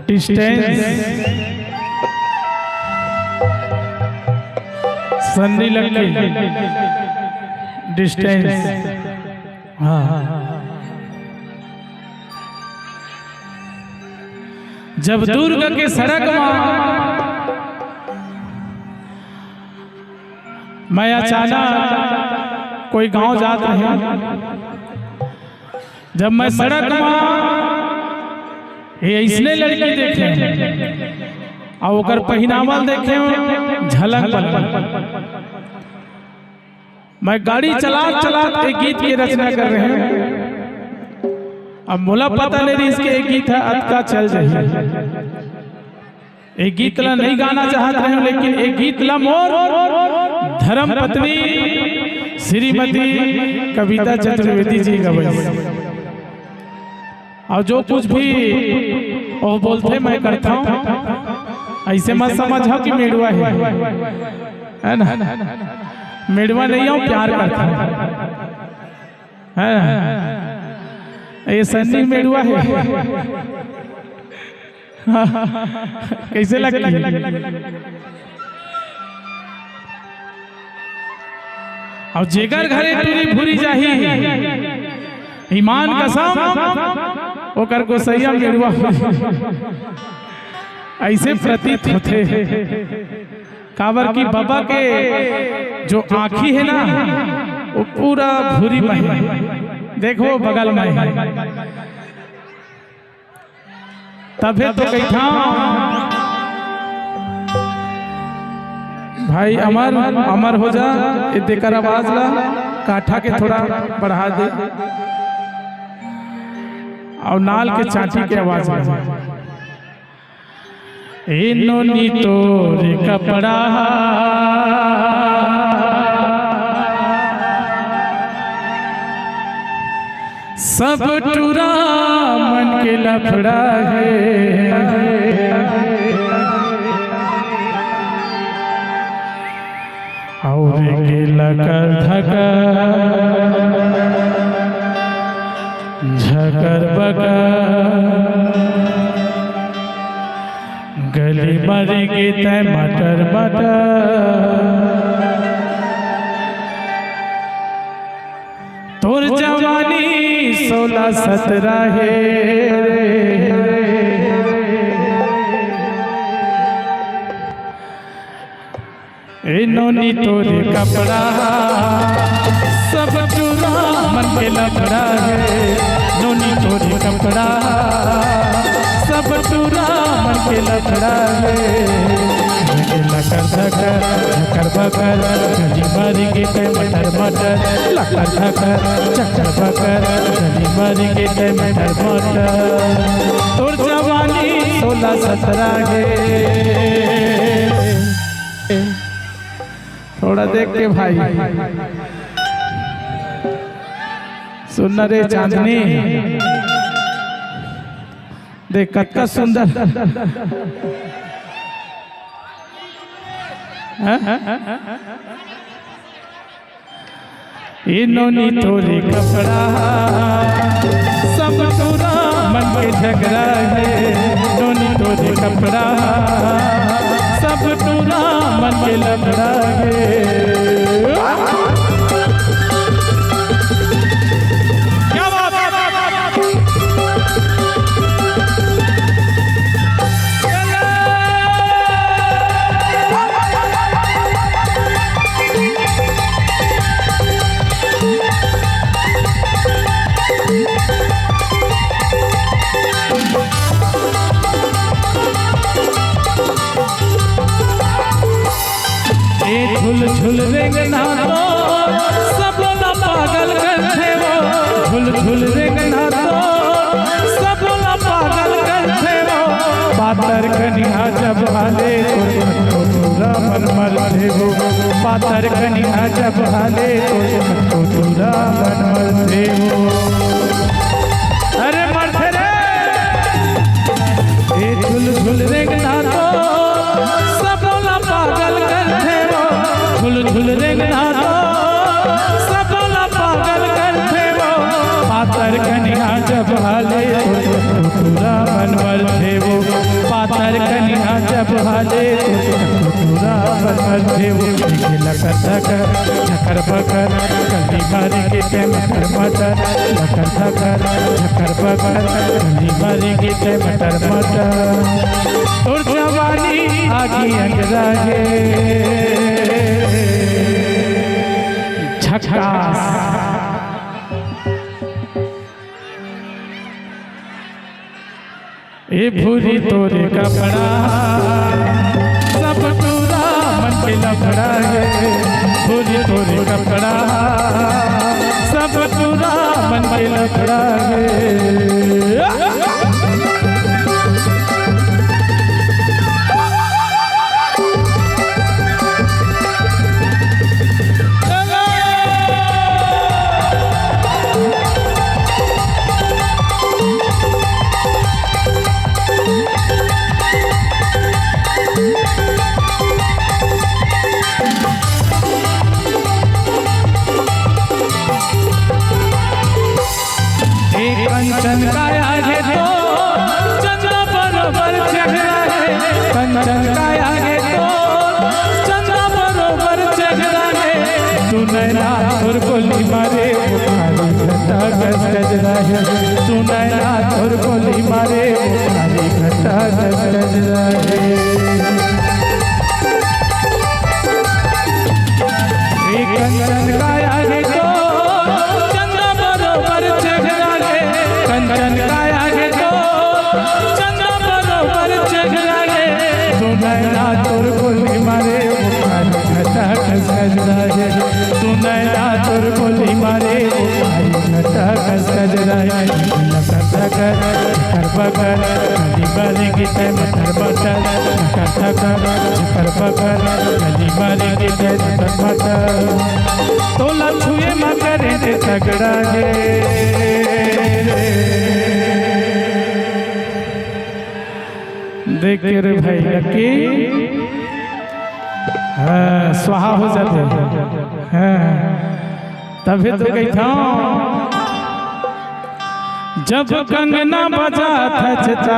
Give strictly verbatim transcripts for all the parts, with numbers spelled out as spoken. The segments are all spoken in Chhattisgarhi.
Distance, Sunny lucky, distance। हाँ, जब दुर्ग के सड़क मा मैं अचानक कोई गांव जात रहे, जब मैं सड़क मा ये अइसने लड़की देखे अउ ओकर पहिनावा ल देखे, झलक पलक। मैं गाड़ी चलात चलात एक गीत के रचना कर रहे हंव। अब मोला पता नइ रहिस के एक गीत ह अतका चल जाही। एक गीत ला नइ गाना चाहत रहे हंव, लेकिन एक गीत ला मोर धर्म पत्नी श्रीमती कविता चतुर्वेदी जी गवइस। अउ जो कुछ भी वो बोलथे, मैं करथंव। अइसे मत समझव कि मेड़ुआ हे, हे ना? मेड़ुआ नइ हंव, प्यार करथंव, हे ना? ये सन्नी मेड़ुआ हे। कइसे लगथे? अउ जेकर घरे टूरी भूरी जाही, ईमान कसम, ओकर गोसइया मेड़ुआ होही। अइसे प्रतीत होथे, काबर कि बबा के जो आँखी हे ना, वो पूरा भूरी म हे। देखो, बगल म हे। तभे तो कहिथंव, भाई अमर, अमर हो जा, ये तेकर आवाज ला, काठा के थोड़ा बढ़ा दे, अउ नाल के चांटी के आवाज ला। ए नोनी तोर कपड़ा सब टूरा मन के लफड़ा हे, अउ के लकर धकर झकर बकर, गली मर गे तैं मटर मटर। तोर जवानी सोलह सतरा हे। ए नोनी तोर कपड़ा सब टूरा मन के लफड़ा हे। नोनी तोर कपड़ा सब टूरा मन के लफड़ा हे। लकर धकर झकर बकर, गली मर गे तैं मटर मटर। लकर धकर झकर बकर, गली मर गे तैं मटर मटर। तोर जवानी सोलह सतरा हे। थोड़ा देख के भाई, सुन ना रे चांदनी, देख कतका सुंदर। हाँ? ए नोनी तोर कपड़ा सब टूरा मन के झगड़ा हे। नोनी तोर कपड़ा सब टूरा मन के लफड़ा हे। क्या बात है? ए झुल झुल रेंगना तो सबो ला पागल करथे वो। झुल झुल रेंगना तो सबो ला पागल करथे वो। पातर कनिहा जब हाले तो, तो टूरा मन मरथे वो। पातर कनिहा जब हाले तो, तो टूरा मन मरथे वो। जब हाले तोर टुटुरा मन मरथे वो, पातर कनिहा जब हाले तोर टुटुरा मन मरथे वो। एक लकर धकर झकर बकर, कली मारे गे तैं मटर मटर, लकर धकर झकर बकर, कली मारे गे तैं मटर मटर। तोर जवानी आगी अंगरा हे। झकास। ए भूरी तोरे कपड़ा, सब टूरा मन के लफड़ा हे। भूरी तोरे कपड़ा, सब टूरा मन के लफड़ा हे। ए कंचन काया हे तो चंदा बरोबर चेहरा हे। कंचन काया हे तो चंदा बरोबर चेहरा हे। तू नैना तोर गोली मारे, बुखारी घटा कस गजरा हे। तू नैना तोर गोली मारे, बुखारी घटा कस गजरा हे। ए कंचन काया हे तो चंदा बरोबर चेहरा हे। कंचन काया हे तो चंदा बरोबर चेहरा हे। तू नैना तोर गोली मारे, बुखारी घटा कस गजरा हे। तू नैना तोर गोली मारे, बुखारी घटा कस गजरा हे। लकर धकर झकर बकर, कली मारे गे तैं मटर मटर। लकर धकर झकर बकर, कली मारे गे तैं मटर मटर। तोला छुए म करंट तगड़ा हे। देख के रे भाई लकी, हाँ, स्वाहा हो जाथे। हाँ, तभे तो कहिथंव, जब कंगना बजाथच त,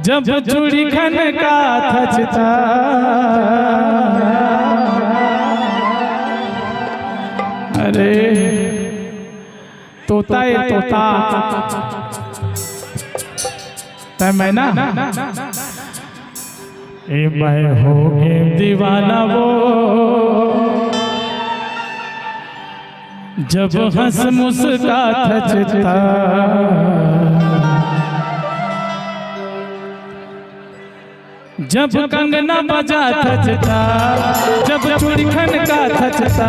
जब चूड़ी खनकाथच त, अरे तोता ए तोता, तैं मैना, ए मैं हो गेंव दीवाना वो, जब हंस मुस्काथच त। जब कंगना बजाथच त, जब चूड़ी खनकाथच त,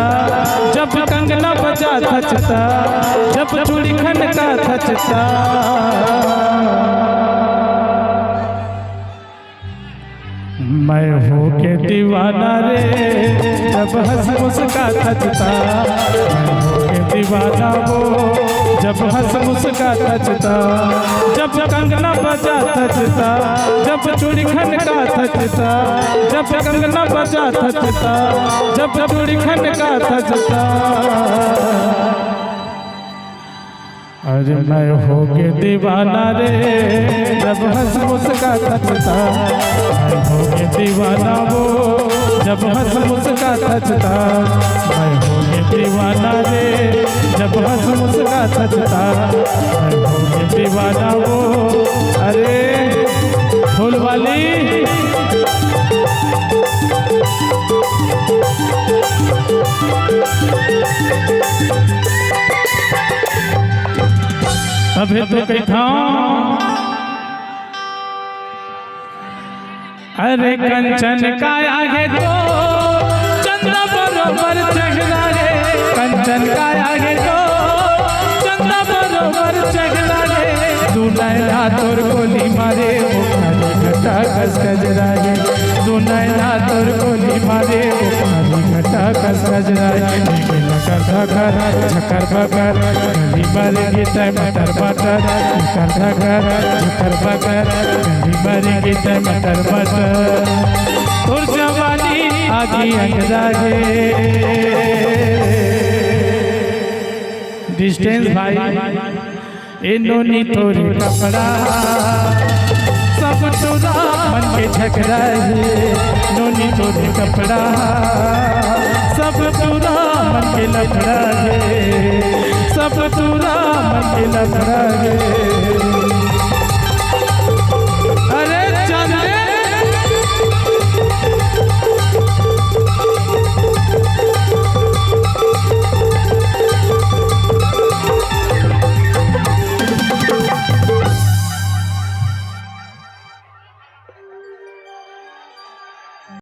जब कंगना बजाथच त, जब चूड़ी खनकाथच त। मैं हो गेंव दीवाना रे, जब हंस मुस्काथच त। मैं हो गेंव दीवाना वो, जब हंस मुस्काथच त। जब कंगना बजाथच त, जब चूड़ी खनकाथच त, जब कंगना बजाथच त, जब चूड़ी खनकाथच त। अरे मैं हो गेंव दीवाना रे, जब हंस मुस्काथच त। मैं हो गेंव दीवाना वो, जब हंस मुस्काथच त। मैं हो गेंव दीवाना रे, जब हंस मुस्काथच त। मैं हो गेंव दीवाना वो। अरे फूलवाली, तभे तो कहिथंव, अरे कंचन काया हे तो चंदा बरोबर चेहरा हे। कंचन काया हे तो चंदा बरोबर चेहरा हे। दू नैना तोर गोली मारे, बुखारी घटा कस गजरा हे। दू नैना तोर गोली मारे, बुखारी घटा कस गजरा हे। लकर धकर झकर बकर, कली मारे गे तैं मटर मटर। लकर धकर झकर बकर, कली मारे गे तैं मटर मटर। तोर जवानी आगी अंगरा हे। डिस्टेंस भाई। ए नोनी तोरे कपड़ा, सब टूरा मन के झगड़ा हे। नोनी तोरे कपड़ा, सब टूरा मन के लफड़ा हे। सब टूरा मन के लफड़ा हे।